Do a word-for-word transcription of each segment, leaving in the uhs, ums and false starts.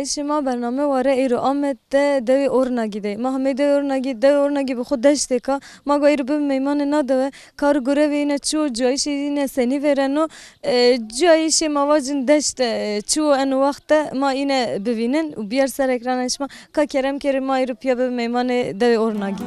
Şima bername ware îro Amed de dewê Ornagî de. Ma hemê dewê Ornagî, dewê Ornagî bi xwe deştêka. Ma go îro bibin meymanê na dewe. Kar û gurevê îne çi û cuyayîşê îne senî vêreno. E, cuyayîşê ma vacin deşt, e, çi û eno wext de ma îne bivînin û biyar ser ekrana şima. Ka kerem kerê ma îro piya bibin meymanê dewê Ornagî.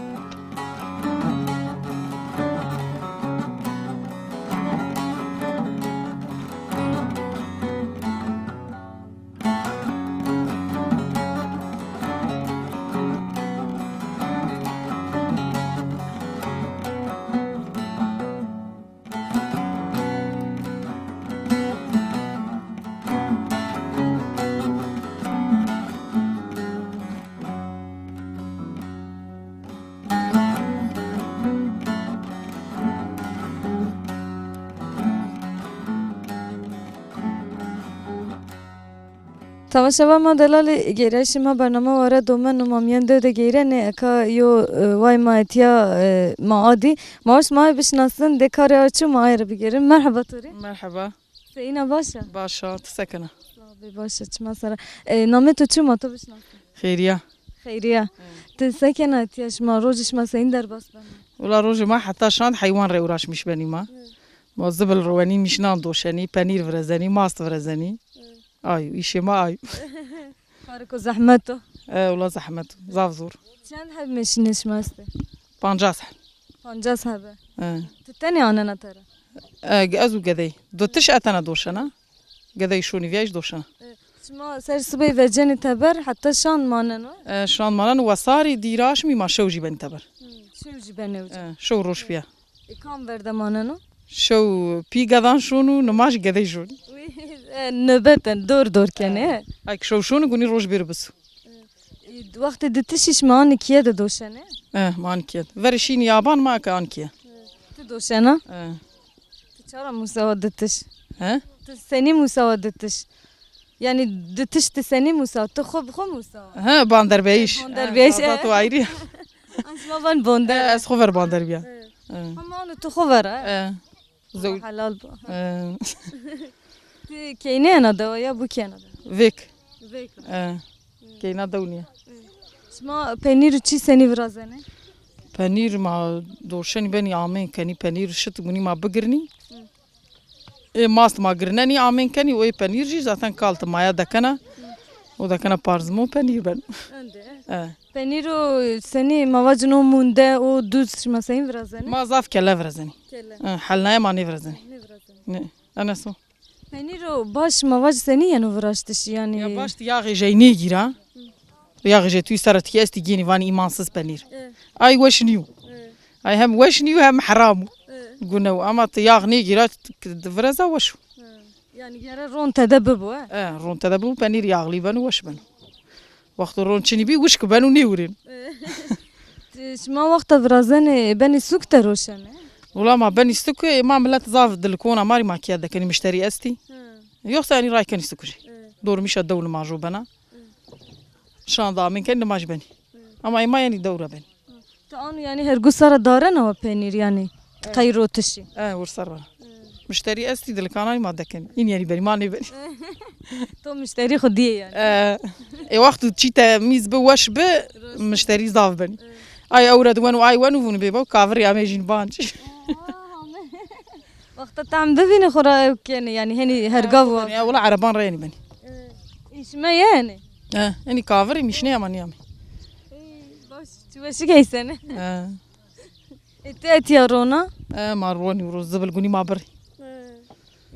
Temaşevan ma delalî, gêrayîşê ma bernama ware domen û ma miyên dew de geyrenê, eka yo, e, way ma etiya, e, ma adî. Ma wişt ma ay bişnasin, dê karê ay çû ma ay re bigerin. Merheba to rê. Merheba. Seyîna baş e? Baş e, tu se kena? Sağ bê, baş e, çima sera. E, namê to çi ma to bişnasin? Xêriya. Xeyriya. Evet. Tu se kena etiya şima, rojê şima seyîn derbas bena? Wila rojê ma heta şand heywan re uğraşmış benî ma. Evet. Ma zibil ruwenî, mişnan doşenî, penîr virezenî, mast virezenî. Evet. Ay, îşê ma ay. Kariko zehmet o. E, wila zehmet o. Zaf zor. Çend heb meşînê şima estê? Pancas heb. Pancas hebe. E. Tu tenê anena te re? E, ez û gedey. Du tiş etena doşena. Gedey şonî viya jî doşena. E, şima ser sibê vecenê teber heta şan maneno? E, şan maneno wesarî dîraşmî ma şew jî benî teber. Hmm, şew jî benê uca. E, şew roj piya. E, kam ver de maneno? Şew pî gedan şûn û nimaj gedey şûn. Wî, e, nöbet e, dor dor kenê, he? Ay, şew şûn gunî roj bêr bis. E, wextê ditişî şima anikiye de doşenê? E, ma anikiye. Verê şîn yaban ma ke anikiye. Tu doşena? E. Tu çara musawa ditiş? He? Tu senî musawa ditiş? Yani ditiş tu senî musawa? Tu xwe bi xwe musawa? He, banderbeyîş. Banderbeyîş, he. Zat û ayrî. An şima van bonder. E, ez xwe ver bander biya. E. E. Ama onu tu xwe ver, he? E. Zew- Helal bu. E. Tu keyneyena dewa ya bu kena dewa? Vêk. Vêk. E. Keyna dew niye. Şima penîr û çî senî virazenê? Penîr ma doşenî benî amên kenî, penîr şit gunî ma bigirnî. Ê mast ma girnenî amên kenî û ê penîr jî zaten kal ti maya dekena. O dekena parzimo penîr ben. Ende. E. Penîr û senî ma vacin o munde o duz şima seyîn virazenê? Ma zaf kele virazenî. Kele. E, helnaye ma nêvirazenî. Nêvirazenî. Ne. Enes o. Penîro baş ma vac senî yeno viraştişî, yanî? Ya baş ti yaxê jey nêgîra. Yaxê jey tu ser tikî estî gînî vanî îmansiz penîr. E. Ay weş nîyo. E. Ay hem weş nîyo hem heram o. E. Gune o. Ama ti yax nêgîra, di vireza weş o. E. Yanî gere ron tede bibo, e? E, ron tede bibo, penîr yaxlî beno, weş beno. Wexto ron çinî bî, wişk beno, nêwirên. Şima wexta virazenê benî sûk te roşenê? Wila ma benî sûk, ma milet zaf dilikona marî ma kiya dekenî, mişterî estî. Hı. Yoksa yanî raykenî sûk jî. Hı. Dormîşa dew li ma jo bena. Hı. Şan da amên kenî li ma jî benî. Hı. Ama ê ma yanî dew re benî. Hı. Tu anu yanî hergu sara darena we penîr yanî? E. Qey rotişî? E, wir ser bana. E. Mişterî estî, dilikananî ma dekin. În yanî benî, ma nêbenî. To mişterî xwe diyê yanî. E, ê wext û çî te mîz bi, weş bi, mişterî zaf benî. E. Ay ew re diwen û ay wen û vûn bê baw, kavirî amê jîn banc. Wexta tam bivîne xwe ra ew kenê, yanî henî hergav wa. Ya wila ereban re yenî benî. E, îşme ye henî? E, henî kavirî mişne ama niyamê. Ê, baş, çi weşik heysene. E. Ê, te etiya rona? E, ma ronî û roz zibil gunî ma birî. E.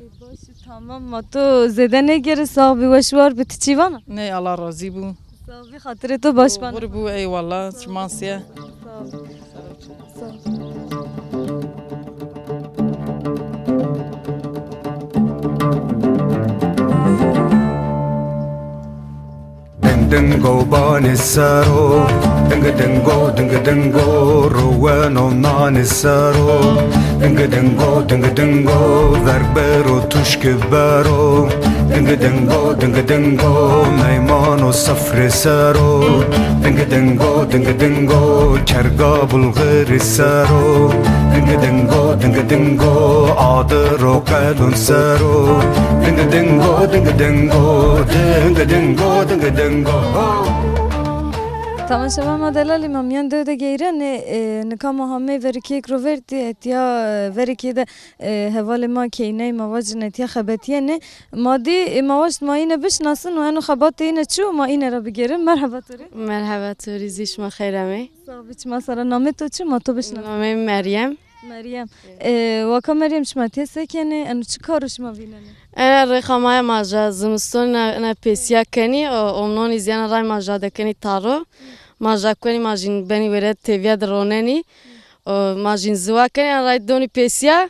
Ê, baş, tamam, ma to zêde nêgere, sax bî, weş war bi, ti çî vana? Ne, Allah razî bû. Sax bî, xatirê to baş bana. Xwir bû, eyvallah, çiman siye. Sağ ol. Sağ ol. Ding ding gobanê sero, ding Dingo, ding dingo, roweno nanê sero. Ding dingo, ding dingo, ver bero tuşki bero. Ding dingo, ding dingo, meymano sefrê sero. Ding dingo, ding dingo, kerga bulgirê sero. Ding dingo, ding dingo, adiro qelon sero. Ding dingo, ding dingo, ding dingo, ding dingo. Temaşevan ma delalî, ma miyan dew de geyrenê, e, nika ma hamê verikiyek ro vertî, etiya, e, verikiyê de, e, hevalê ma keyney ma vacin etiya xebetiyene. Ma dî, e, ma waşt ma îne bişnasin û eno xebatê îne çi û ma îne re bigerin. Merheba to rê. Merheba to rê zî, şima xeyr amê. Sax bî, çima sara namê to çi, ma to bişnasin. Namê Meryem. Meryem. E, waka Meryem, şima tê se kenê? Eno çi karo şima vînenê? Ena rêxa ma ye, ma ja zimistonî na, na pêsiya kenî, o, omnonî zî ena ray ma ja dekenî taro. Ma ja kwenî, ma jîn benî wêre têviya de ronenî. O, ma jîn ziwa kenî, ena ray donî pêsiya.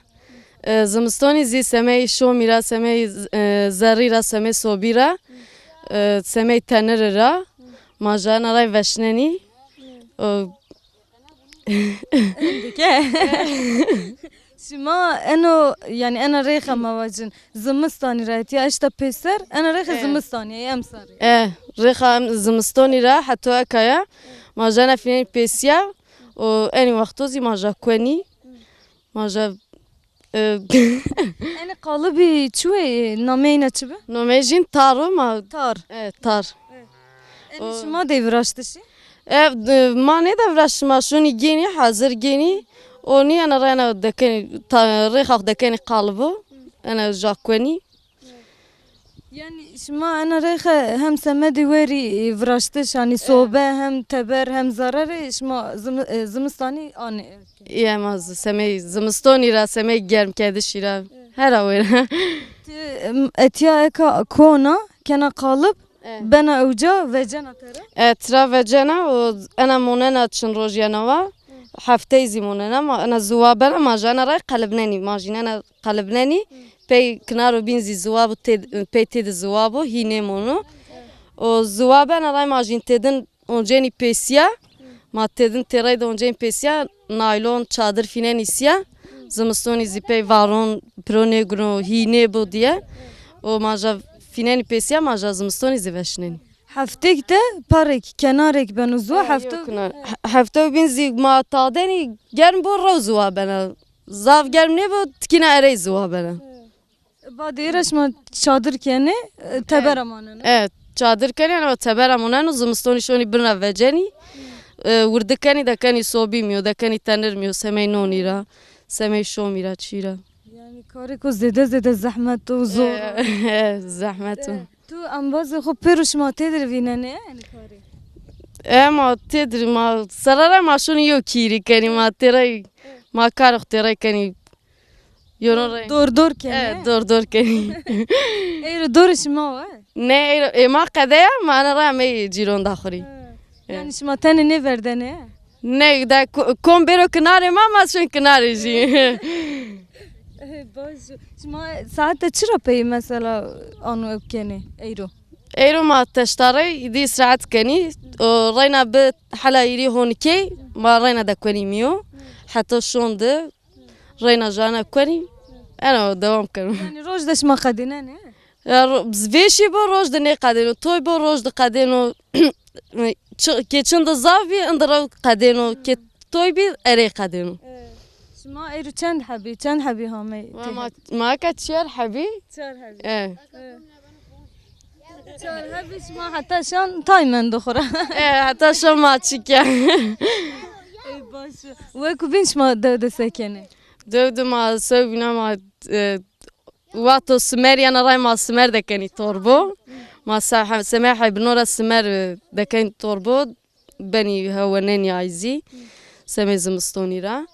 E, zimistonî zî semey şomî ra, semey, e, zerrî ra, semey sobî ra, e, semey teniri ra. Ma ja ena ray veşnenî. O, Dike. Şima eno, yani ena rêxa ma vacin, zimistanî ra etiya eşta pêser, ena rêxa E. zimistanî ye, emsarî. E, rêxa em zimistonî ra heto ekaya, ma jana fînenî pêsiya, û enî wexto zî ma ja kwenî, ma ja, e, Enê qalibî çi wê, nameyê îne çi bi? Nomeyê jîn Tar o ma. Tar. E, Tar. Enê O- şima dey viraştişî? Ev, e, ma nêde viraşt, ma şûnî gênî, hazir gênî. O nî ena rayna dekenî, ta, rêxa xwe dekenî qalibo. Ena ja kwenî. Yani şima ena rêxe hem semedî werî, e, viraştiş, hani sobe, hem teber, hem zararê şima zimi-, e, zimistanî anê. Ye ma zi-, semey zimistonî ra, semey germkedişî ra. Hera wêre. Ti, em, etiya eka kona, kena qalib, E. bena ewca vecena te re? E, tira vecena û ena monena çin rojî ena wa. Hefteyî zî monena, ma ena ziwa bena, ma ja ena ray qelibnenî, ma jîn ena qelibnenî. Pey kinaro bîn zî ziwa bû, tê, pey tê de ziwa bû, hînê mono. Û ziwa bena ray ma jîn têdin oncenî pêsiya, ma têdin têrey de oncenî pêsiya, naylon, çadir fînenî siya, zimistonî zî pey varon, piro nêgiro, hînê bo diye. Û ma ja fînenî pêsiya, ma ja zimistonî zî veşnenî. Heftêk de parêk, kenarêk beno ziwa, He, hefte yok, ne. He-, hefte û bîn zî ma tadenî germ bo rew ziwa bena. Zaf germ nêbo, tikîna erey ziwa bena. Badê re şima çadir kenê, e, tebera maneno. Evet, çadir kenê, ama tebera moneno, zimistonî şonî birna vecenî. E, wirdi kenî, dekenî sobî miyo, dekenî tenir miyo, semey nonî ra, semey şomî ra, çî ra. Yani karê ku zêde zêde zehmet û zor. E, e, zehmet o. E, tu embazê xwe pêro şima têdir vînenê, yani karê? E, ma têdir, ma serere ma şonî yo kîrî kenî, ma têrey, ma karê xwe têrey kenî. Yono re. Dor dor kenê. E, dor dor kenî. Eyro dorê şima wa? Ne, eyro, e, ma qedeya, ma ana ra me cîron daxurî. Ha. E. Yani şima tenê nê verdenê? Ne, de ko-, kom bêro kinarê ma, ma şin kinarê jî. E, baş. Şima saete çira pey mesela ano ew kenê, eyro? Eyro ma teştarey, îdî îstirahat kenî. O reyna bi hela îrî honikey, ma reyna dekwenî miyo. Heta şonde. Reyna jana kwenî, eno dewam kerim. Yani roj de şima qedînenê? Ya, ro-, vêşî bo roj de nêqedêno, toy bo roj de qedêno, çi-, kê çin de zav bî, indi rew qedêno, kê toy bî, erê qedêno. E, şima eyro çend hebî, çend hebî hamey Ma, tê? ma, ma ka çiyar hebî. Çar hebî. E. E. Çar hebî şima heta şan tay mendo xwe re. E, heta şan ma çike. Ey baş. Wekû bîn şima dew de sekenê? Dew de ma sewbîna ma, e, wexto simer yana ray ma simer dekenî torbo. Ma se-, he-, semê heybino re simer, e, dekenî torbo. Benî hewenenî ay zî, semê zimistonî ra.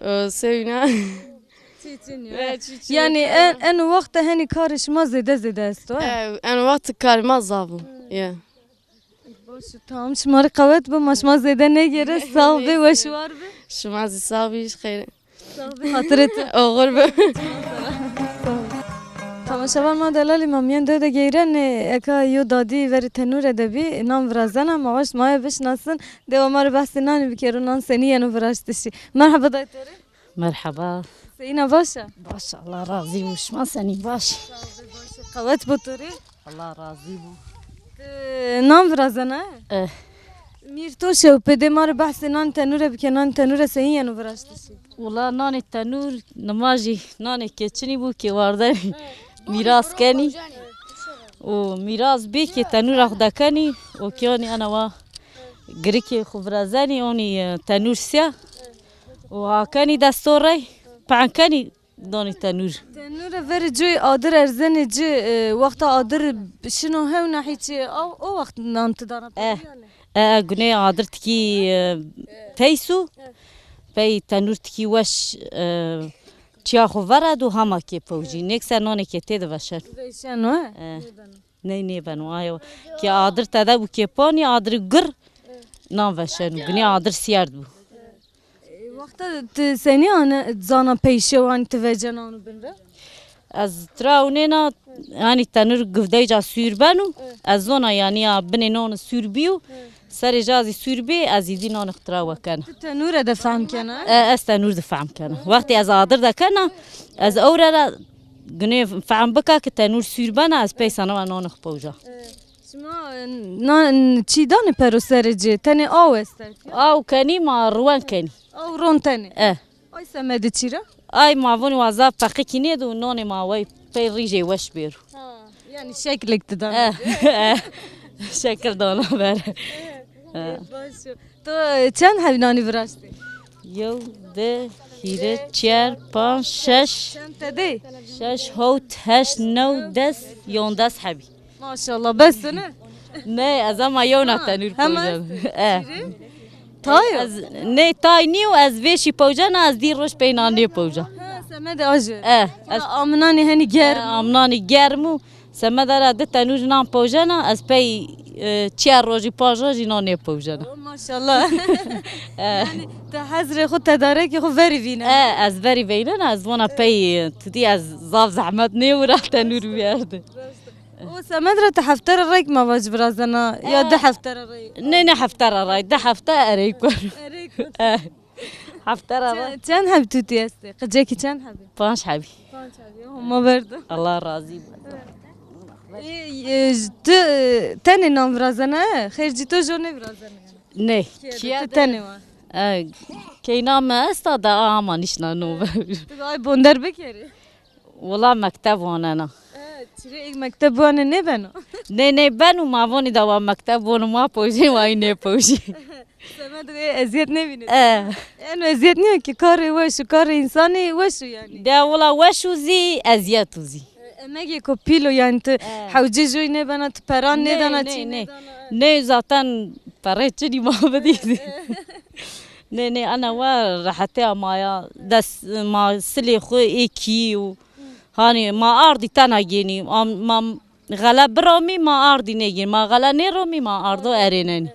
E, sewîna. Çî çin yo. E, çî çin Yani yo. en, en wexte henî karê şima zêde zêde esto, he? E, en wext karê ma zav o. Ye. Baş, tamam, şima rê qewet bo, ma şima zêde nêgêre, sax bê, weş û war bê. Şima zî sax bî, xeyr. Sax bê, xatirê te. Oxir be. Tamam. Maşallah ma delalî ma miyên dew de geyrenê eka yo dadî verî tenûre de bî, nan virazena, ma waşt ma ye bişnasin, dewa ma re behsê nanî bikero, nan senî yeno viraştişî. Merheba dayê to rê. Merheba. Seyîna baş e? Baş, Allah razî bû. Şima senî baş? Qewet bo to rê. Allah razî bû. Ti nan virazena? Eh. Mîr to şewpê dê ma re behsê nan tenûre bike, nan tenûre seyîn yeno viraştişî. Wila nanê tenûr, nima jî nanê keçinî bû kê wardevî mîras kenî. Û mîras bê kê tenûra xwe dekenî û kê anî ena wa girikê xwe virazenî, onî, e, tenûr siya. Û hakenî desto rey, pehnkenî donî tenûr. Tenûre verê coyê adir erzenê ci, e, wexta adir şino hew nehî çi, o, o wext nan ti dana E. Yanî? E, e, gunê adir tikî, e, peys û pey tenûr tikî weş, e, çiya xwe vered û hema kê pewcî. Nêk ser nanê kê tê diveşen. Veyşen o, he? E. Ney nêbeno, ayo. Kê adir tede bû kê panî, adir gur nan veşen. Gunê adir siyerd bû. E, wexta ti senî ane zana peyşe wan ti vecena û bin re? Ez tira û nêna, yanî tenûr givdeyca sûr beno. Ez zona yanî ya binê non sûr bîyo. Serê ja zî sûr bê, ez îdî nanê xwe tira wekena. Tu tenûre de fehm kena? E, ez tenûr de fehm kena. Wextê ez adir dekena, ez ewre re gunê fehm bika ki tenûr sûr bena, ez pey sana nanê xwe powca. Şima, e, na, n-, çî danê pero serê cê, tenê aw ester. Aw kenî ma riwen kenî. Aw ron tenê. E. Ay semedê çî re? Ay ma vonî wa zaf peqikî nêdo û nonê ma wey pey rîjê weş bêro. Ha, yanî şeklik ti danê. E, e. Şekil dana ber. E, baş o. To, e, çend hebî nanî viraştî? Yew, di, hîrê, çer, panc, şeş. Çend tedê? Şeş, hewt, heşt, new, des, yondes hebî. Maşallah, bes tu ne? Ne, ez ama yewna tenûr hema powcem. E. Tay o? Ez, ne, tay nîyo, ez vêşî powcena, ez dî roj pey nan nê powca. Ha, semedê ajê. E, ez aminanî henî germ. E, aminanî germ û semeda ra di tenûr nan powcena, ez pey, e, çiya rojî, panc rojî nan nê powcena. Oh, maşallah. E. Yanî, te hezrê xwe, tedarekê xwe verî vîne. E, ez verî veynena, ez vona pey, e, tu dî ez zaf zehmet nê wira tenûr verde. O semed re tu hefte re reyk ma vac virazena, ya du hefte re rey? Ne, ne hefte re rey, du hefte ereyk wero. Ereyk wero. Eh, hefte re rey. Çend, çend heb tu tê estê? Qicekî çend hebî? Panc hebî. Panc hebî, Homa verdo. Allah razî bo. Ê, ê, tu, e, tenê nan virazena, e? Xêr cî to jo nêvirazena? Ne. Kê de, tu tenê wa? E, keyna me esta da ama nişna nove. Tu da ay bonder bikerî? Wela mekteb wanena. E, çirê êk mekteb wane nêbeno? Nê, nê, beno, ma vonî da wa mekteb wano, ma pojê, wa yî nêpojê. Semed wê eziyet nêbînê. E. Eno eziyet nîyo ki, karê weş û karê însanî weş û yanî. De wela weş û zî, eziyet û zî. E, emegê ku pîl o yanî tu hewcê joyî nêbena, tu peran nêdana, çî nêdana. Nê, zaten perê çinî ma bidî. Nê, nê, ana we rehetê maya, des, ma silê xwe ê kî û hanî ma ardî tena gênî, am, ma xele biramî, ma ardî nêgênî, ma xele nêramî, ma ardo erênenî.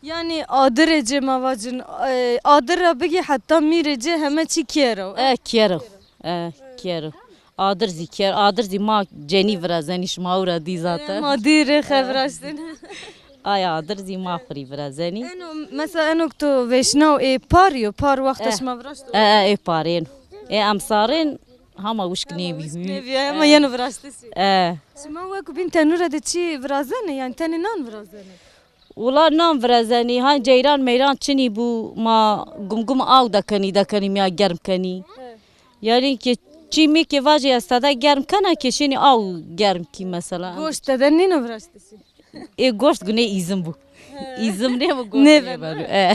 Yanî adirê cê ma vacin, e, adir ra bigî heta mîrê cê heme çî kêro. E, kêro. E, kêro. Adir zî kêr, adir zî ma cenî virazenî, şima ewra dî zaten. Ma dî rê xevraştin. Ay adir zî ma xurî virazenî. Eno, mesela eno to vêşna û ê par yo, par wexta şima viraşt. E, e, ê parên. Ê emsarên hama wişk nêbî. Wişk nêbî, hema yeno viraştişî. E. Şima wek bîn tenûre de çî virazenê, yanî tenê nan virazenê? Wila nan virazenî, han ceyran meyran çinî bû, ma gumgum aw dekenî, dekenî miya germ kenî. He. Yanî ki çî mî ki vajê ez tede germ kena, ki şinî aw germ kî mesela. Goşt tede nîno viraştişî? Ê goşt gunê îzim bû. He. Îzim nê bû goşt nêbeno. E.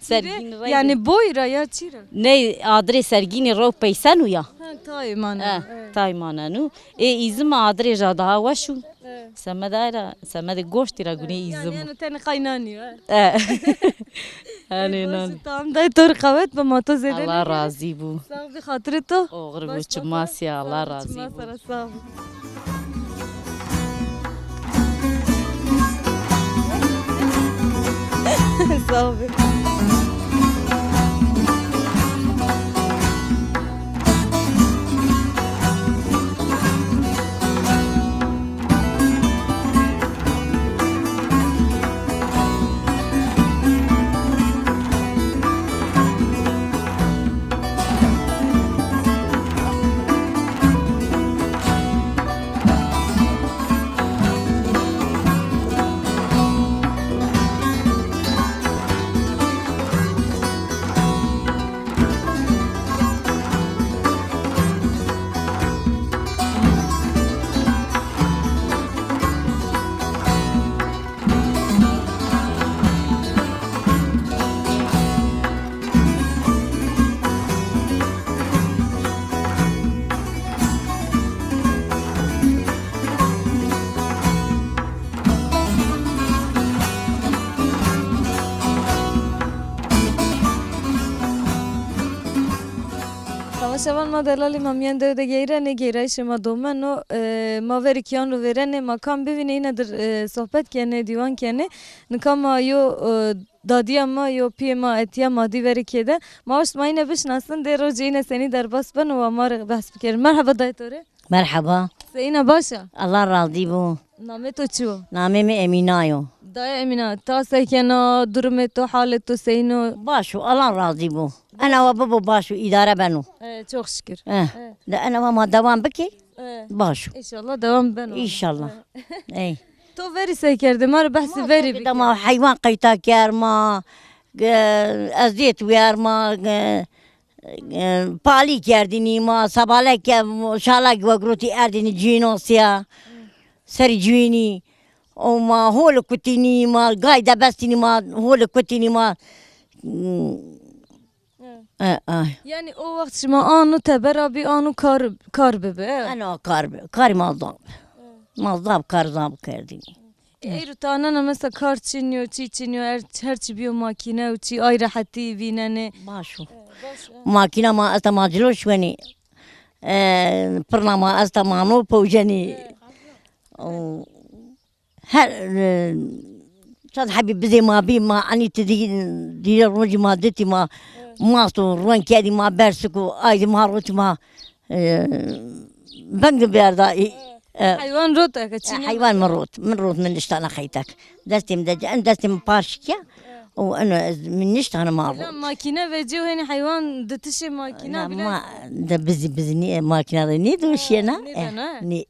Sergîn rey. Yanî boy ra ya çî ra? Ney, adirê sergînê rew peysen û ya. Ha, tay mane. E, tay mane nû. Ê îzim adirê ja daha weş û. E. Semedê ra, semedê goştî ra gunê îzim. Yanî eno tenê qay nanî yo, e. E. Hanê nan. Tam day tor qewet be ma to zêde. Allah razî bû. Sağ ol, xatirê to. Oxir bû, çima siya, Allah razî bû. Sağ ol. Sağ ol. Şevan ma delalî ma miyan dew de geyre ne geyrayişê ma domen o, e, ma verî kiyan û vêrenê ma kam bivîne îne dir, e, sohbet kene, dîwan kene. Nika ma yo, e, dadiya ma, yo piyê ma etiya ma dî verî kê de. Ma hoşt ma îne bişnasin, dê rojê îne senî derbas bin û wa ma rê behs bikirin. Merheba dayê to rê. Merheba. Seyîna baş a? Allah razî bo. Namê to çi yo? Namê min Emîna yo. Dayê Emîna, ta sekena, durumê to, halê to seyîn o? Baş o, Allah razî bo. Ena wa bibo baş o, îdare beno. E, çok şükür. Eh. E. De ena wa ma dewam bikî, e, baş o. Înşallah dewam beno. Înşallah. E. Ey. To verî se kerde, ma rê behsê verî bike. Ma heywan qeyta ker ma, e, eziyet wer ma, e, e, palî kerdinî ma, sabalek, e, şalek we girotî erdinî cînosiya. Serî cûyînî, û ma hol kutînî, ma gay de bestînî, ma hol kutînî, ma, hmm, e, ay. Yanî o wext şima ano tebera bî, ano kar, kar bibe, e? Ano kar bi, karî ma zab. Ma zab kar zab kerdînî. Eyro tanena mesela kar çinyo, çî çinyo, her, her çi biyo makîne û çî ay rehetî vînenê. Baş o. E, baş, e. Makîna ma esta ma cilo şwenî. E, pirna ma esta ma no powcenî. E. O, her, e, çend hebî bizê ma bî, ma enî ti dî, dî rojî ma ditî ma, evet, mast û rûn kedî ma bersik û aydî ma rotî ma, e, beng berda. E, e, heywan rot eke, e, çînê heywan min rot, min rot, min niştana xeytek. Destê min de, em destê min par şikiya û eno ez, min niştana ma rot. Makîne vecî û hênî heywan ditişê makîna bile. Ma de bizî, bizî nî, makîna de nî doşiyena. E, nî de ne? Nî.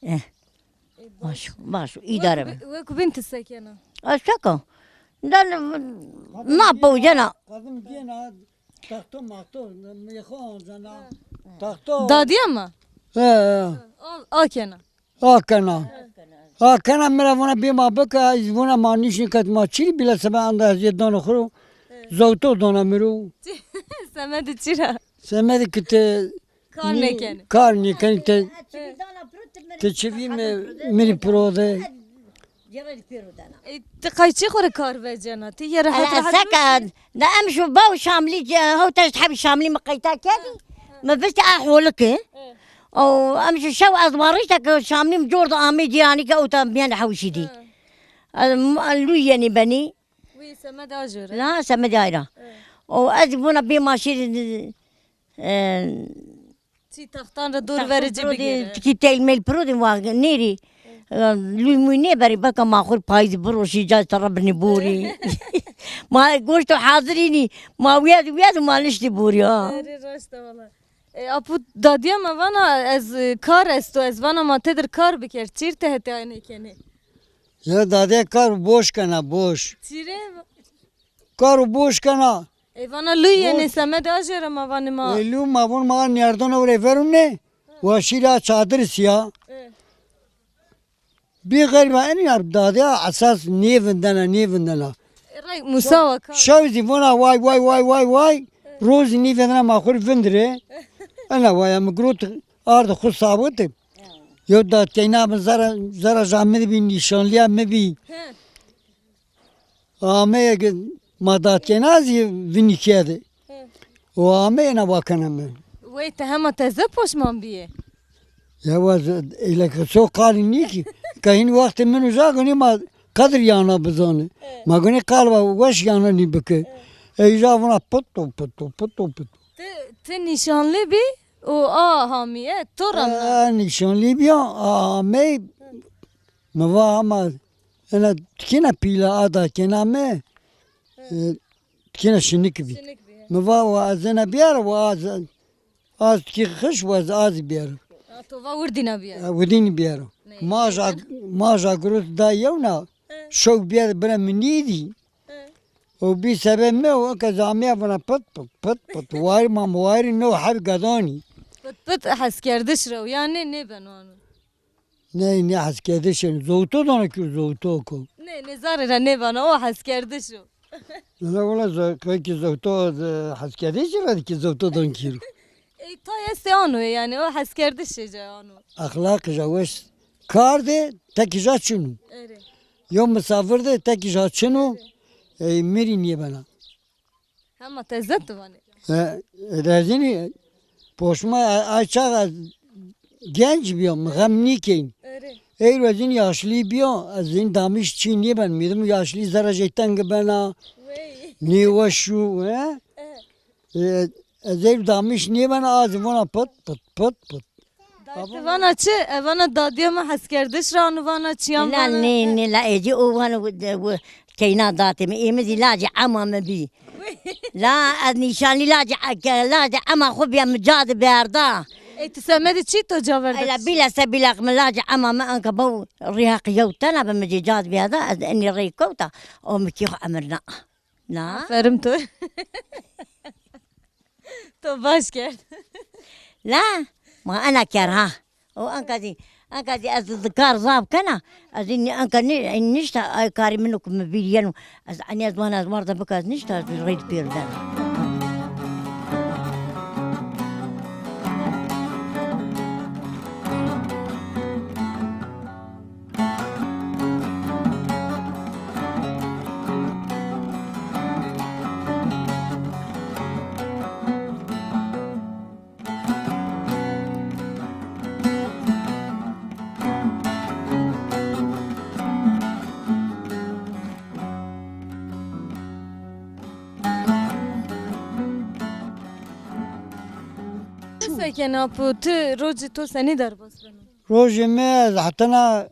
E. Baş, baş, îdare be. Wek bin ti sekena? Ez seka. Dan na powcena. Qedim gêna, taxto maxto, mexo ancena. Taxto. Dadiya ma? He, he. Al, akena. Akena. Akena mira vona bê ma bika, ez vona ma nişin ket ma çî bile sebe anda ez yê dano xuro. Zewto dona miro. Semedi çira? Semedi ki te kar nî-, nêkenî. Kar nêkenî te, te çivî mi-, mirî piro de. E, ti qayçî xwe re kar vecena? Ti yê rehet rehet seka, de em şu baw Şamlî, e, hewteşt hebî Şamlî mi qeyta kedî. Mi vist a holike. O em şu şew ez warişte ke Şamlî mi cor de amê cîranî ke ewta miyan hewşî dî. E, m-, lû yenî benî. Wî semedê ajore. Na, semedê ayra. Evet. O ez bona bê maşî, e, çî taxtan re dor verê cî bigêre. Tikî tel mel prodin wa nêrî. Evet. E, lûy mûy nêberî, beka ma xur payîz biroşî, ca te re binî borî. Ma goşto hazirînî, ma wiyad wiyad ma niştî borî ha. Erê raşt e wala. E, apo dadiya me vana ez, e, kar esto, ez vana ma têdir kar biker. Çîr te hete ay nêkenê? Ya dadê kar boş kena, boş. Çîrê? Kar boş kena. E, vana lû yenê, semedê ajore ma vanê ma. E, lû ma von ma nerdona ure verune. Wa şîra çadir siya. E. Bî xeyr ma en ya dadê esas nêvindena, nêvindena. E, rey Musa wa ka. Şew zî vona way, way, way, way, way. Roz zî nêvindena ma xur vindire. Ena waya mi girot ardi xu sabite. Yo dadkeyna min zara, zara ja min bî, nîşanliya min bî. He. Ameye ke ma dadkeyna zî vinî kedi. He. O ameye na wakena min. Wey te hema teze poşman bîye. Ya waz eyle ke so qali nî ki. Ke hîn wextê min uza gunî ma qedir yana bizane. He. Ma gunî qal va weş yana nî bike. He. Ey ja vuna pito, pito, pito, pito. Ti, ti nîşanlî bî û a hamiye to ra me. E, nîşanlî bîya, a hamey. Mi va ama ena tikîna pîla a dadkena me. E, tikîna şinik bî. Şinik bî, he. Mi va wa ez ena biyara wa az, az tikî xiş wa ez az biyara. Ha, to va wirdîna biyara. E, wirdînî biyara. Ne, ma ja, ne. Ma ja girot da yewna. He. Şew biyara bira min nîdî. He. O bî sebeb me o ke zamiya vana pit pit pit pit. Wayir ma wayir no heb gadani. Pit pit heskerdiş re, yani ne ben onu. Ne, ne heskerdiş, zowto dana kür zowto ko. Ne, ne zarê re nêvana, o heskerdiş o. Wala, wala, ze-, peki zewto, ze-, heskerdiş re ki zewto don kir. E, tay estê ano, yani o heskerdiş e, ano. Axlaq ja weş kar de, tek ja çinu. Erê. Yo misafir de, tek ja çinu. Erê. E, mirî niye bana. Hema teze tu vanê. E, e, rezînî, Poşma, e, ay çax ez genc biyam, xem nîkeyn. Erê. Eyro ez in yaşlî biyam, ez in damîş çî nîben, mîdim yaşlî zere jê teng bena, Wey. Nîweş û, he? E, ez ê damîş nêbena, a zî vana pit, pit, pit, pit. Dayê, tu vana çi? E, vana dadiya me heskerdiş ra û vana çiyan La vana. Nê, nê, la êdî o vana wi-, de, wi-, keyna datê min. Ê min zî lacê ema min bî. La ez nîşanî lacê, ke-, lacê ema xwe biya min ca diberda. Ê, tu semedê çi to ca verda? Ela bîle se bîle min lacê ema min anka bo rîheq yew tena bi min cê ca diberda. Ez enî rê kewta. O min kî xwe emir na. Na. Aferin to. To baş kerd. La, ma ena ker ha. O anka zî, anka zî ez dikar zaf kena. Ez zî anka ni-, nişta ay karî min ku min bîr yeno. Ez enî ez wana ez warda bika ez nişta ez rê di pêr der. Sekene apo, tu rojê to senî derbas beno? Rojê me ez hetana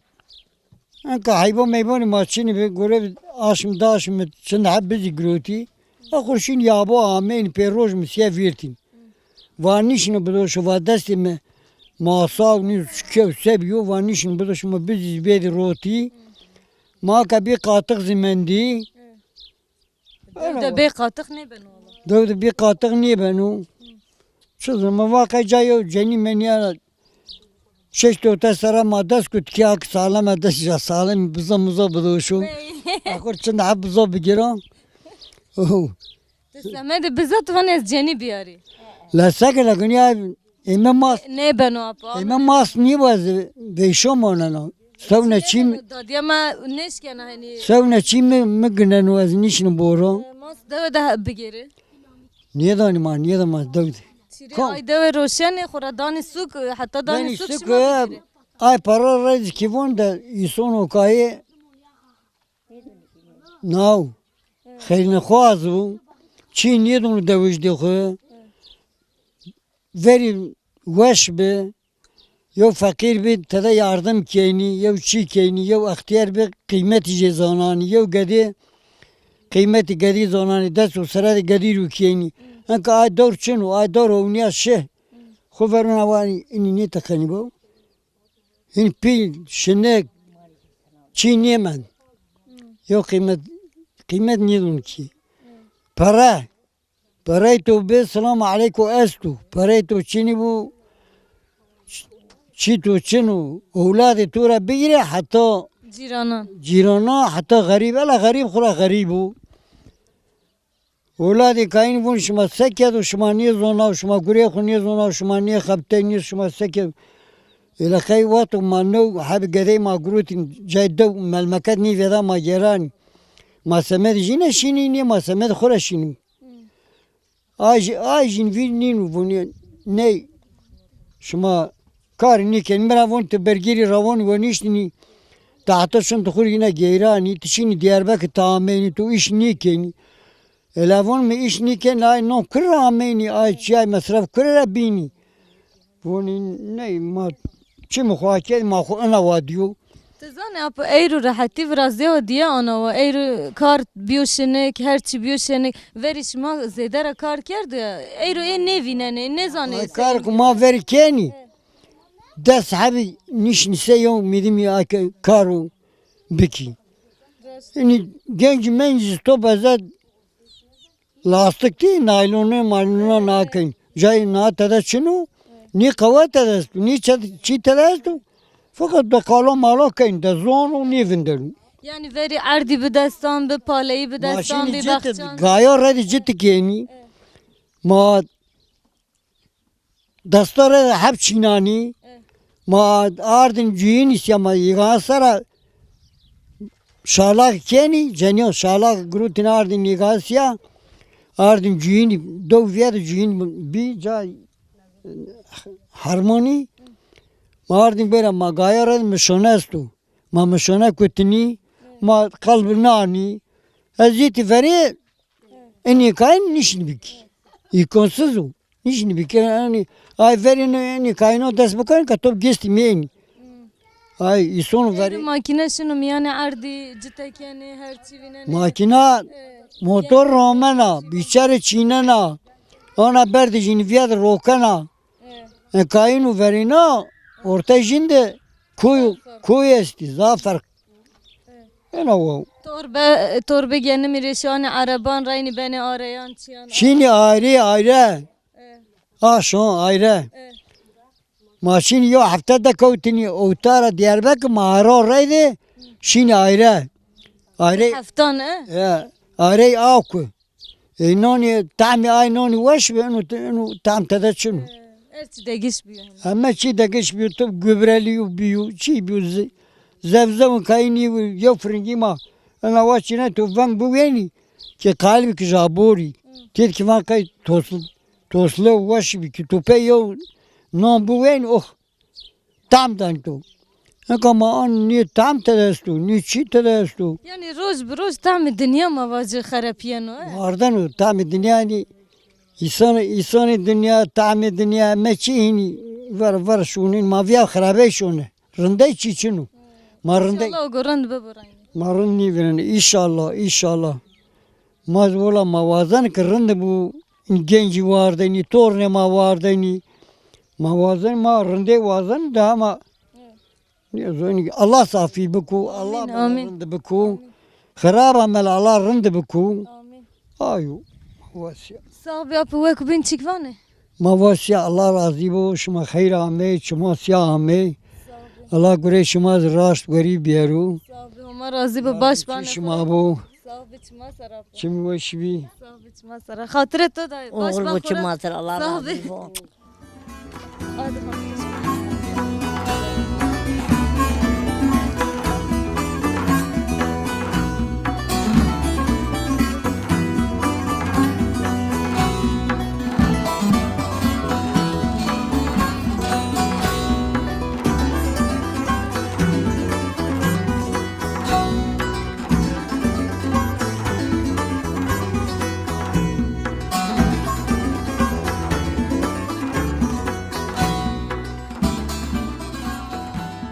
enka heybo meybonê ma çinî bi gore aşm daşm çend heb bizî girotî. A xurşîn yabo ameyîn pê roj mi siye vîrtîn. Va nişino bidoşo va destê mi masa û nî çike û se biyo, va nişino bidoşo ma bizî bêdî rotî. Ma ka bî qatix zî mendî. Dew de bê qatix nêbeno wala. Dew de bê qatix nêbeno. Çi zima va qey ca yew cenî menî ya şeş tote sera ma dest ku tikiya ki salem e, dest ja salem biza muza bidoşo. Wey. Axur çi nehe biza bigira. Oh. Tu semedê biza tu van ez cenî biyarî. La seke la gunya ê me mas. Nêbeno apa. Ê me mas nî waz vêşo moneno. Sewne çî mi? Dadiya me nêşkena henî. Sewne çî mi, mi gineno ez nîşinim boro. Mas dewe de bigêri. Nêdanî ma, nêda ma dew de. Çîrê ay dewe roşenê xwe re danî sûk, heta danî Danî sûk sûk, şima e, bigêri. Ay para rez kîvon de îson o kayê. Naw. Xeyrnexwaz bû. Çî nêdon dewijdê xwe. Verî weş bi. Yew feqîr bi, tede yardim kenî, yew çî kenî, yew extiyar bi, qîmetî jê zananî, yew gedê, qîmetî gedî zananî, dest û sere de gedî rû kenî. Enka ay dor çin û ay dor ewniya şih. Xwe verûna wanî inî nêteqenî bo. Hîn pîl, şinek, çî nêmend. Yo qîmet, qîmet nêdon kî. Pere, perey to bê, selam aleyko esto. Perey to çinî bû, ç-, çî to çin û ewladê to re bigire heta Cîranan. Cîrana, heta xerîb, ela xerîb xwe re xerîb bû. Weladê kayîn vûn şima se kedo, şima nêzona û şima gurê xwe nêzona û şima nêxebitey nêz şima se kedo. Êle qey wexto ma new heb gedey ma girotîn cay dew melmeket nîvêda ma geranî. Ma semedê jî neşînî nê ma semedê xwe re şînim. Ay jî, ay jîn vî nîn û vûnê ney şima kar nîken. Mira vûn tu bergîrî rawon we nîştinî. Tahta şin tu xur yine geyranî, tu şînî Diyarbekir ta ameynî, tu îş nîkenî. Elevon mi îş nîken, ay non kur re ameynî, ay çiyay mesref kur re bînî. Vonî ney ma çi mi xwa ked, ma xwe ina wa diyo. Tu zanî apo eyro rehetî virazê wa diye ana wa. Eyro kar biyo şinik, her çi biyo şinik. Verî şima zêde re kar kerd, eyro ê nêvînenê, nêzanê. Ay kar ku ma verî kenî. Des hebî nişnîse yew mîdimî ake karo bikî. Înî genc menc ji to bezet lastik tî naylonê maylona nakin. Cayê na tede çin o, nî qewe tede esto, nî çi, çî tede esto. Feqet de qalo malo keyn de zon û nîvinderin. Yanî verî erdî bi destan bi, paleyî bi destan bi, cit, baxçan. Gaya redî cit kenî. Ma Destore heb çînanî, ma ardin cuyînî siya ma yîgan sera şalak kenî, cenîyo şalak girotîn ardin yîgan siya, ardin cuyînî, dew viya de cuyîn bî, ca Hermanî, ma ardîn bêra ma gaya re mişone esto. Ma mişone kutinî, ma qelb nanî. Ez yê ti verê, enî kayên nişin bikî. Îmkansız o. Nişin bikî, enî, ay verê ne, enî kayên o dest bikarin ke top gestî mênî. Ay, îson verê. Makîne şino mîyanê erdî, citekenê, her çî vînenê. Makîna, motor ramena, bîçerê çînena. Ana berdijîn viya de rokena. E, kayîn û verîna ortê jîn de koy, koy estî, zaf ferq. Ena wow. Torbe, torbe genimî rêşanê ereban reynî benê areyan çiyan. Şînî ayrê ayrê. E. A şon ayrê. E. Ma şînî yo hefte de kewtinî ewtara Diyarbekir ma hera reyde şînî ayrê. Ayrê. Heftan e? E, ayrê a ku. Ê, nanê, tahmê ay nanê weş be, ino, ino tahm tede çin o. Her çi degiş bûyo. Heme çî degiş bûyo, tu gübrelî û bûyo, çî bûyo, ze-, zevzew û kayînî û yew firingî ma. Ena wa çîne tu veng biwênî, ki qalbî ki jaborî. Têt ki van qey tosl-, tosle û weş bî, ki tu pey yew nan biwênî, oh. Tam dan tu. Eka ma an nî tam te de esto, nî çî te de esto. Yanî roj bi roj tamê dinya ma vacî xerepiyeno, e? Wardeno, tamê dinya yanî îsan, îsanê dinya, tamê dinya, me çi hînî ver, ver şûnîn, ma viya xerabey şûne. Rindey çî çin o. Ma rindey. İnşallah o go rind bibo reynî. Ma rind nîvînin, înşallah, înşallah. Ma ji wela ma wazen ki rind bû, gencî wardenî, tornê ma wardenî. Ma wazen, ma rindê wazen, daha ma, nêzonî, Allah safî biku, Allah me rind biku. Xiraba me Allah rind biku. Amin. Ayo, wasiya. Sağ ol, ya, wek bin çik vanê? Ma wasiya, Allah razî bo, şima xeyr amê, çima siya amê. Sağ ol. Allah gurê şima zî raşt werî biyero. Sağ ol, Homa razî bo, baş bane. Şima bo. Sağ ol, çima sera bo. Çim weş bî. Sağ ol, çima sera. Xatirê to da, baş bane. Oğul bo, çima sera, Allah razî bo. Hadi bakalım.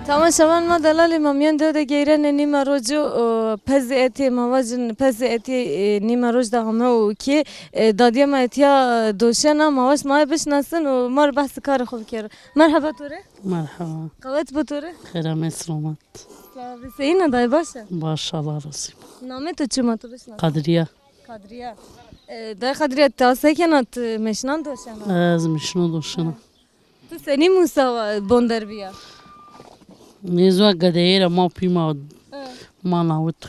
Tamaşevan ma delalê ma miyan dew de geyrene nîma roc û, e, pezê etê ma vacin pezê etê, e, nîma roc de hame û kê, e, dadiya ma etiya, e, doşena ma vac ma bişnasin û ma re behsê karê xwe bikero. Merheba to re. Merheba. Qewet bo to re. Xêra me selamet. Sağ ol. Seyîna dayê baş e? Baş, Allah razî bo. Namê to çi ma tu bişnasin? Kadriye. Kadriye. E, dayê Kadriye, ta sekena tu meşinan doşena? Ez meşino doşena. Tu senî Musa bonder biya? Nêzwa gedeyê re ma pî ma, ma nawit.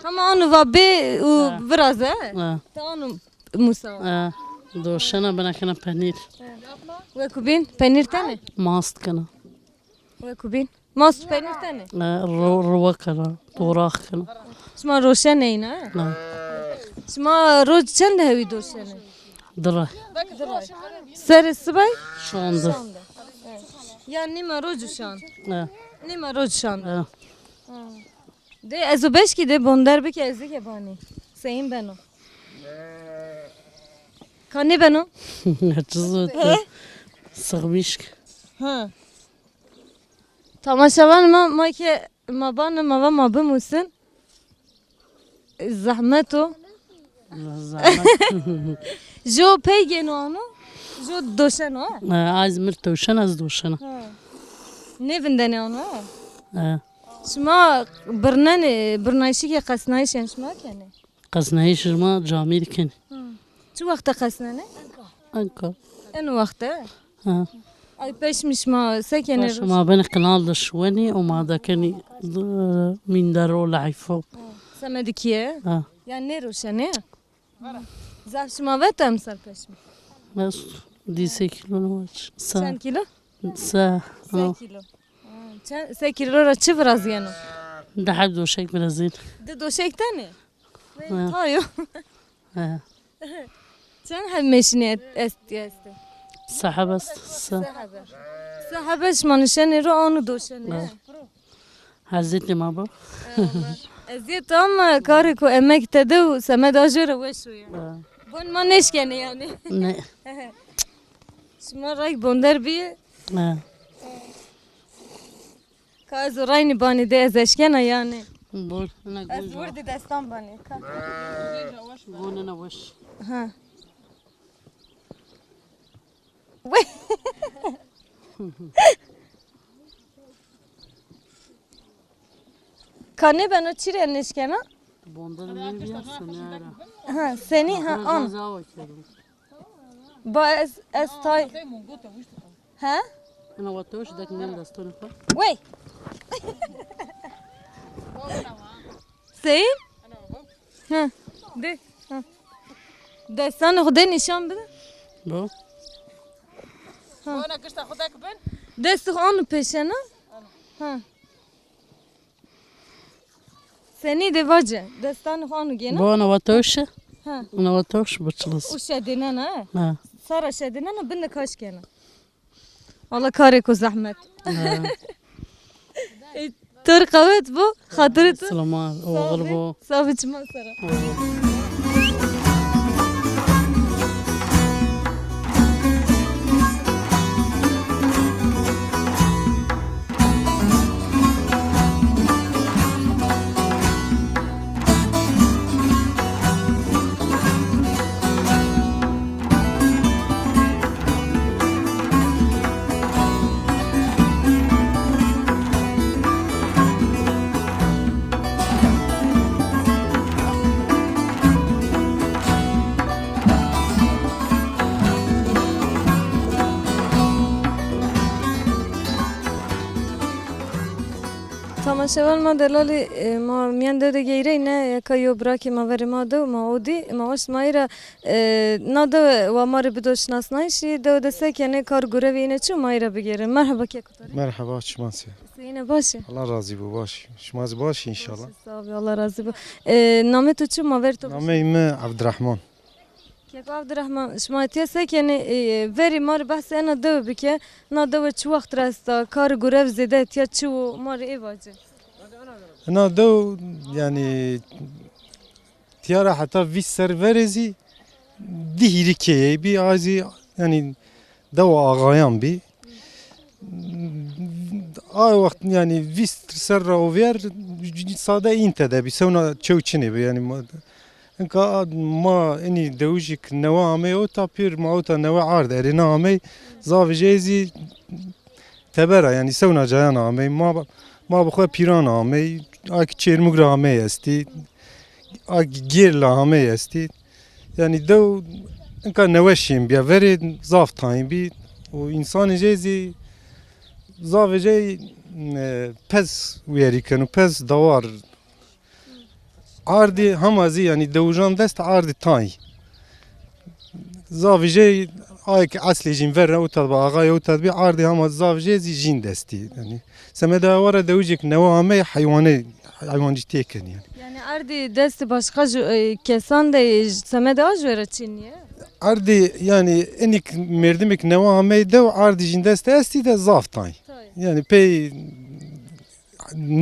Hema anu va bê û viraze. He. Ta anu Musa. He. Doşena binekena penîr. Wekubîn penîr tenê? Mast kena. Wekubîn. Mast û penîr tenê? He, ro-, rowa kena, torax kena. Şima roşenê yî ne? Ne. Şima roj çend hewî doşenê? Di re. Di re. Serê sibay? Şonde. Şonde. Ya nîma roj û şan. He. Nîma roj şan. He. Dê ez û beşkî dê bonder bike ez dike banî. Seyîn beno. Ka nêbeno? Çi zû tu? He? Sixmîşk. Ha. Tamaşevan ma, ma ke ma bane ma va ma bimusin. Zehmet o. Zehmet. Jo pey gêno ano? Jo doşeno, he? He, az mir tewşen, az doşena. He. Nêvindenê ano, he? He. Şima birnenê, birnayîşîkê qesnayîşên şima kenê? Qesnayîş şima camî dikin. Hı. Çi wexte qesnenê? Enka. Eno wexte? Ha. Ay peşmî şima se kenê? Şima ben qinal de şwenî û ma dekenî, e, mînder û leyfo. Semedî kiye? Ha. Yani ne roşenê? Zaf şima ve tem ser peşmî? Bes, dî se kilo ne var? Se. Çend kilo? Se. Se kilo. Ha, çend, se kilo ra çi viraziyeno? Di heb doşek virazîn. Di doşek tenê? Ha. Tayo. Ha. Çend heb meşinî et-, est-, este? Sehebe s-, se- Sehebe. Sehebe şima nişenê ro anu doşenê. Evet. Hezîtê ma bo. Eziyet ama karê ku emek te de û semed a jê re weş o ya. Ha. Bon ma neşkene yani. Ne. Şima rayk bonder bî. Ha. Ka ez û raynî banî de ez eşkena yani. Bon, ne Ez goja. Wurdî destan banî. Ka. Bon, ne weş. Ha. Wê. Ka nêbeno çi rê nêşkena? Bonder nêbîya senera. Ha, senî, ha, an. Ba ez, ez tay. He? Ina wa tewş dek nêm destûn xwe. Wey. Seyî? Hı. De. Hı. Destanê xwe de nîşan bide. Bu. Hı. Bona gişta xwe dek bin. Destê xwe anu pêşe ne? Hı. Senî de vace. Destanê xwe anu gêna. Bu ana wa tewş. Hı. Ana wa tewş bu çilis. Û şedêne ne? Ha. Sara şedêne ne bin de kaş kena. Wala karê ku zehmet. Ha. Ê, tu rê qewet bû, xatirê tu. Silama, oxil bû. Sabi çima sera. Tamaşevan ma delalî, e, ma miyan dew de geyreyne, yeka yo birakê ma verê ma dew, ma odî, ma waşt ma îra, e, na dew wa ma rê bido şinasnayîşî, dew de sekene kar gurevê îne çi ma îra bigêrin. Merheba keko to rê. Merheba, çiman se. Seyîne baş e? Allah razî bo, baş. Şima zî baş inşallah. Baş e, sağ ol, Allah razî bo. E, namê to çi ma ver to? Nameyê mi Abdurrahman. Keko Abdurrahman, şima tiya sekenê, e, verî ma rê behsê ena dewe bike. Na dewe çi wext re esta, kar û gurev zêde tiya çi wo, ma rê ê vace. Ena dew, yani, tiya ra heta vîst ser verê zî di hîrî keyeyê bî, a zî, yani, dewa axayan bî. A wext, yani, vîst ser re ovyer sade înte de bî, sewna çew çinê bî, yani, ma, inka ma inî dewijîk newe amey ota pîr, ma ota newe ard erêna amey, zavê jê zî tebera, yani, sewna cayan amey, ma, ma bi xwe pîran amey, ak Çêrmûg re amey estî, ak Gêr la amey estî. Yani dew inka newe şên bîya, verê zaf tayîn bî û însanê jê zî zavê jê, e, pez wiyerî ken û pez dawar. Ardî hema zî, yani dewijan dest ardî tayî. Zavê jê ayek eslê jîn ver re û tedbi, axayê û tedbi ardî hema zavê jê zî jîn destî. Yani semeda were dewijek newe amey heywanê, heywancî têken yani. Yani erdî destê başqa ji, e, kesan de, ji semedê a ji we re çi niye? Erdî, yani, inik merdimik newe amey dew erdî jîn destê estî de zaf tay. Tay. Yani pey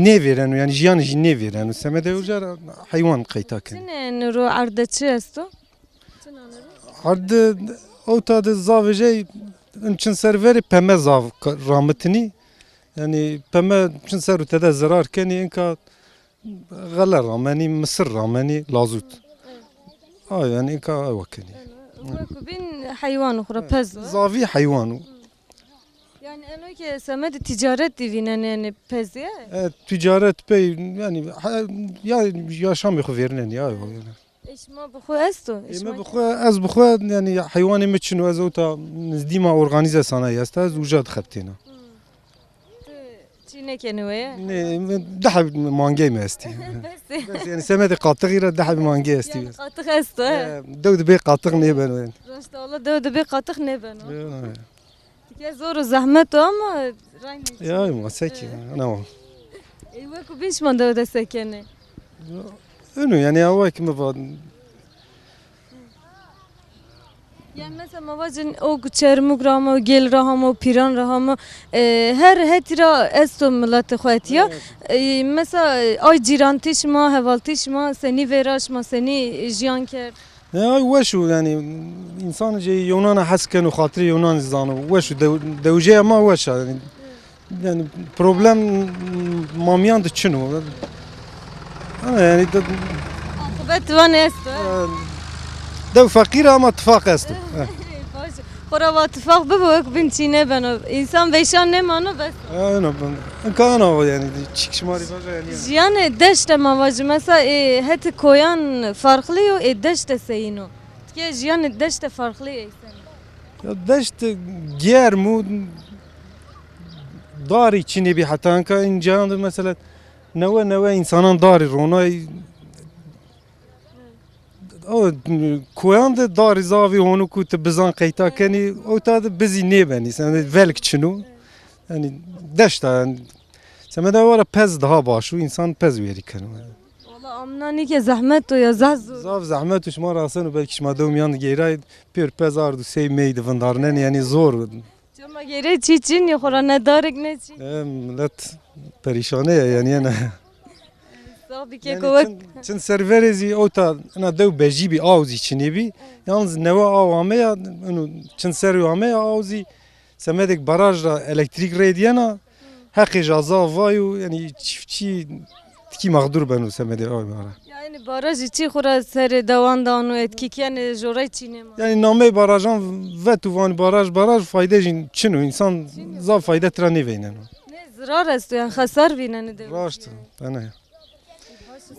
nêvêreno, yani jiyan jî nêvêreno. Semedê uca heywan qeyta ken. Çi ne niro erde çi esto? Çi nane ro? Erde ewta de zavê jê in çin ser verê peme zav ka-, ramitinî. Yani peme çin ser û te de zerar kenî, inka Xele ramenî, misir ramenî, lazût. Evet. A, yani, ka ew kenî. Wekî bin heywan xwe re pez e. Zavî heywan û. Yani, eno ke semedê ticaret dî vînenê, yani, pezê? E, ticaret pey, yani, he, ya yaşamê xwe vêrinen ya, yani. E, şima bi xwe esto? E, me bi xwe, ez bi xwe, yani, heywanê me çin û ez ewta nizdî ma organîze sanayi esta, ez uca dixebitêna. Hmm. Tu çî nekenî wê ye? Ne, me deh mangey me estî. Bes e. Bes, yani semedê qatixî re deh mangey estî. Yani qatix esto, he? E, dew dibê qatix nêbeno yani. Raşta Allah dew dibê qatix nêbeno. Ya. Tike zor û zehmet o ama raynê. Ya, ma sekî, ana o. Ey, wekî bin şima dew de sekenê? Ya, eno yani ya wekî me va- Yani mesela ma vacin o Çermûg ra hema, Gêl ra hema, Pîran ra hema, e, her hetî ra esto miletê xwe etiya. Evet. E, mesela, e, ay cîrantî şima, hevaltî şima, senî vêra şima, senî jiyan kerd? Ya, ay weş û yani, însan jî yewnan hez ken û xatirê yewnan zano. Weş û dew-, dewjeya ma weş a yani. Yani problem mamiyan de çin o. Ama yani de, Akıbet van esto, he? E, dew feqîr ama tifaq esto. He. Baş. Xora va tifaq bibo, wek bin çî nebeno. Însan vêşan nemano bes. E, öyle ben. Imkan o yani. Çik şima rî vaja yani. Jiyanê deşte ma vajî. Mesela, e, heti koyan farklı yo, e, deşte seyîn o. Tike jiyanê deşte farklı ye sen. Ya deşt germ û darî çinê bî heta inka în cihan de mesela newe newe însanan darî ronay. O koyan de darî zavî honu ku tu bizan qeyta kenî, o ta de bizî nêbenî. Sen de velk çin û. Yani deşta yani. Semeda wara pez daha baş û însan pez wêrî keno. Valla amna nîke zehmet o ya, zeh zor. Zaf zehmet û şima rasen û belkî şima dewmiyan de geyray pêr pez ard û sey mey de vindarnen yani zor. Çima gere çî çin ya, xora ne darik ne çî. E, millet perîşane ya yani yene. Sax bike Yani ko wek. Çin, çin serverê zî ewta ina dew bejî bî, aw zî çinê bî. Yalnız newe aw ame ya, inu çin serê ame ya aw zî semedek baraj ra elektrîk rê diyena, heqê ja zaf vay û yani çiftçî tikî mexdûr beno semedê aw mara. Yani barajî çi xura serê dewan dan û etkî kenê jorey çînê ma. Yani namey barajan vet û van baraj, baraj fayde jî çin û însan zaf fayde tira nêveyneno. Ne zirar esto yani xesar vîneni de. Raşt, tane.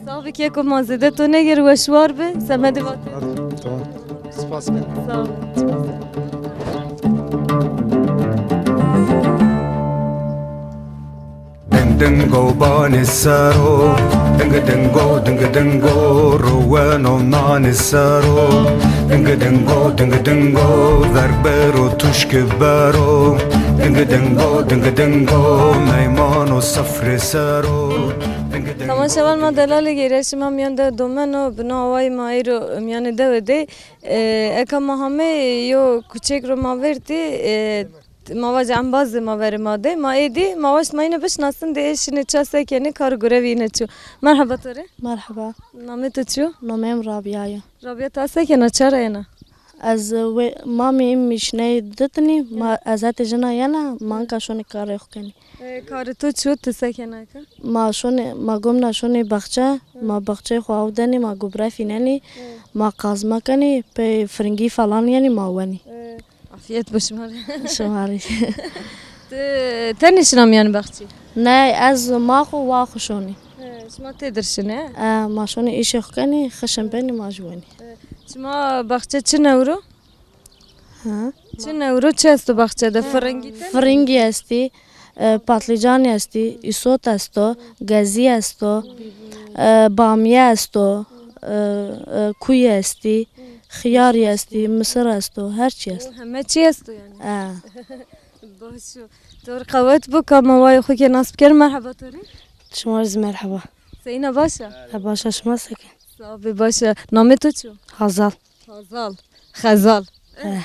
Sax bike ku ma zêde to negir, weşwar bi, semedê vatê. Tamam. Spas. Sağ ol. Ding dingo banê sero, ding dingo, ding dingo, roweno nanê sero, ding dingo, ding dingo, verg bero tuşki bero, ding dingo, ding dingo, meymano sefrê sero. Temaşevan ma delalê gêreşî ma miyan de domeno, bino awayî ma îro miyanê dewe de. E, eka ma hame yo kuçek ro ma vertî, e, ma vac embazê ma verê ma de, ma êdî, ma vac ma yine bişnasin de ê şine ça sekenê kar gurevî yine çû. Merheba to rê. Merheba. Namê to çi yo? Namê min Rabîya yo. Rabîya ta sekena, ça ra yena? Ez, e, wê, mamê min mişneyê ditinî, ma, ez hetê jina yena, manka şonê karê xwe kenî. E, karê to çi yo, tu sekena ka? Ma şonê, ma gomna şonê baxçe, ma baxçeyê xwe aw denî, ma gubre fînenî, ma qazma kenî, pê firingî falan yenî, ma wenî. E, afiyet bo şima rê. Şima rê. Tu tenê şina miyan baxçî? Ney, ez ma xwe wa xwe şonî. E, şima tê dir şine? E, ma şonê îşê xwe kenî, xişin benî, ma ji wenî. E, şima baxçe çi newro? Ha? Çi newro, çi esto baxçe de? Firingî te? Firingî estî, e, patlîcanî estî, îsot esto, gezî esto, e, bamîye esto, e, e, kûyî estî, xiyarî estî, misir esto, her çî esto. Heme çî esto yani. E. Baş o. Tor qewet bo, ka ma wayê xwe ke nas biker, merheba to rê. Şima rê zî merheba. Seyîna baş e? E, baş e, şima seke? Sax be, baş e. Namê to çi yo? Hazal. Hazal. Xezal. He.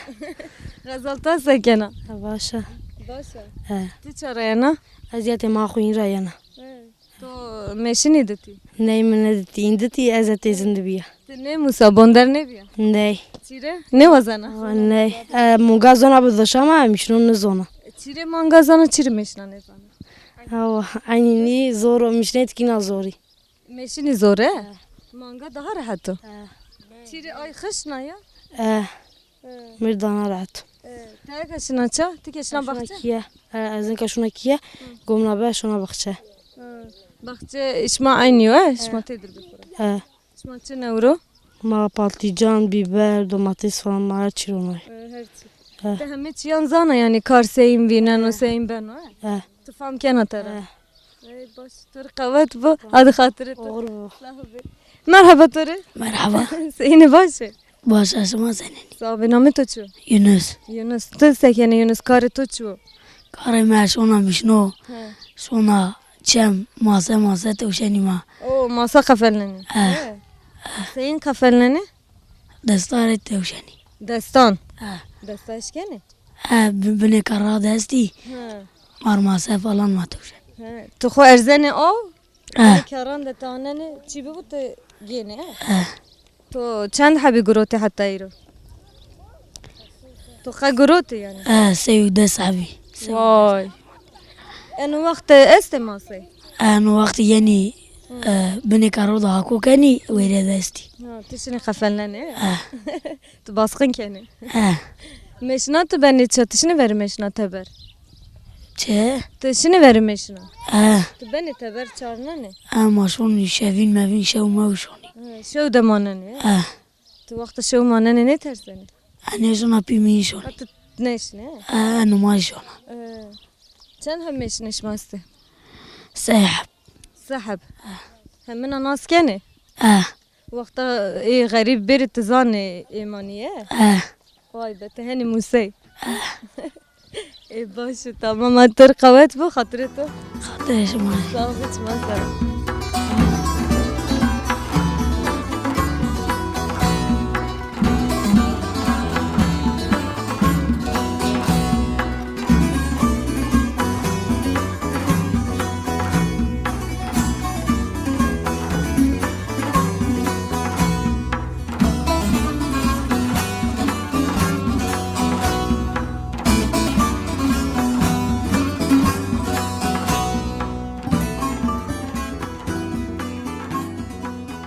Xezal, ta sekena? He, baş e. Baş e. He. Tu ça ra yena? Ez yetê ma xwîn ra yena. He. To mêşinî ditî? Ney, min neditî. În ditî ez e têzin dibiya. Tu nêmûsa, bonder nêbiya? Ney. Çîre? Nêwazana? Ney. E, mûga zona bi doşama, em şino nizona. Çîre manga zana, çîre mêşina nêzana? Ewa, eynî nî zor o, mişnê tikîna zorî. Mêşinî zor e? He. Manga daha rehet o. He. Çîrê ay xişna ya? He. He. Mir dana rehet. He. Te eke şina ça? Ti ke şina baxçe? Kiye? He, ez inka şuna kiye? Hı. Gomna be şuna baxçe. He. Baxçe şima eynî yo, he? Şima tê dir bixure. He. Şima çi newro? Ma patlıcan, biber, domates falan ma her çî ronay. He, her çî. He. Te hemê çiyan zana, yanî kar seyîn vîneno, seyîn beno, he? He. Tu fam kena te re? He. Ey baş, tu rê qewet bo. Hadi xatirê te. Oxir bo. Sax be. Merheba to rê. Merheba. Seyînê baş e? Baş e, şima senîn? Sax be, namê to çi yo? Yunus. Yunus. Tu sekenî Yunus, karê to çi yo? Karê me şona mişno. He. Şona çem, mase, mase tewşenî ma. O, masa qefelnenî. He. He. Seyîn qefelnenî? Destarê tewşenî. Destan. Eh. Desta eşkenê? Eh, bi-, binê kerra destî. He. Marmase falan ma tûşe. He. Tu xwe erzenê aw? Eh. Binê kerran de tanenê, çî bibo te gênê, eh? Eh. To çend hebî girotî heta îro? To qe girotî yani? Eh, sey û des hebî. Vay. Eno wext estê masê? Eh, eno wext yenî, eh, binê kerro da hako kenî, wêrê destî. Ha, tu şinî qefelnenê? Eh. Tu basqin kenê? Eh. Mêşina tu benê çi? Tu şinî verî mêşina teber? Çi? Tu şinî verî mêşina? Eh. Tu benê teber çarnenê? Eh, ma şonî şevîn mevîn şew mew şonî. He, şew de manenê? Eh. Tu wexta şew manenê nêtersenê? Eh, nêşona pî min şonî. Ha, tu nêşinê? Eh, numa şona. Eh. Çend heb mêşinê şima estê? Sê heb. Sê heb. Eh. Hemina nas kenê? Eh. Wexta ê xerîb bêrî tu zanê ê manî ye? Eh. Vay be, tu henî Mûsey. Eh. Ê baş e, tamam, ma ter qewet bo, xatirê to. Xatirê şima. Sağ ol, çima ser.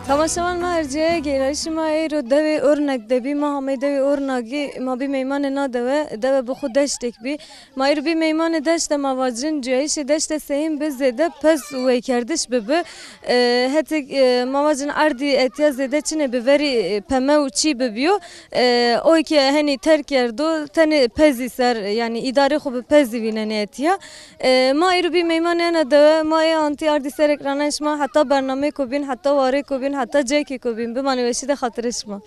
Temaşevan, ma erciyayê gêrayîşê ma êro dewê Ornek de bî. Ma hamê dewê Ornagî, ma bî meymanê na dewe, dewe bi xwe deştek bî. Ma îro bî meymanê deşte, ma vacin ciyayîşê deşte seyîn bi zêde pez û wêkerdiş bibi. E, hetik, e, ma vacin erdî etiya zêde çinê bi verî, e, peme û çî bibiyo. E, oy ke henî terk kerdo, tenê pezî ser, yanî îdarê xwe bi pezî vînenê etiya. E, ma îro bî meymanê ena dewe, ma ê antî ardî ser ekranên şima, heta bernameyê ku bîn, heta warê ku bîn, heta cekê ku bîn. Bimanê weşî de xatirê şima.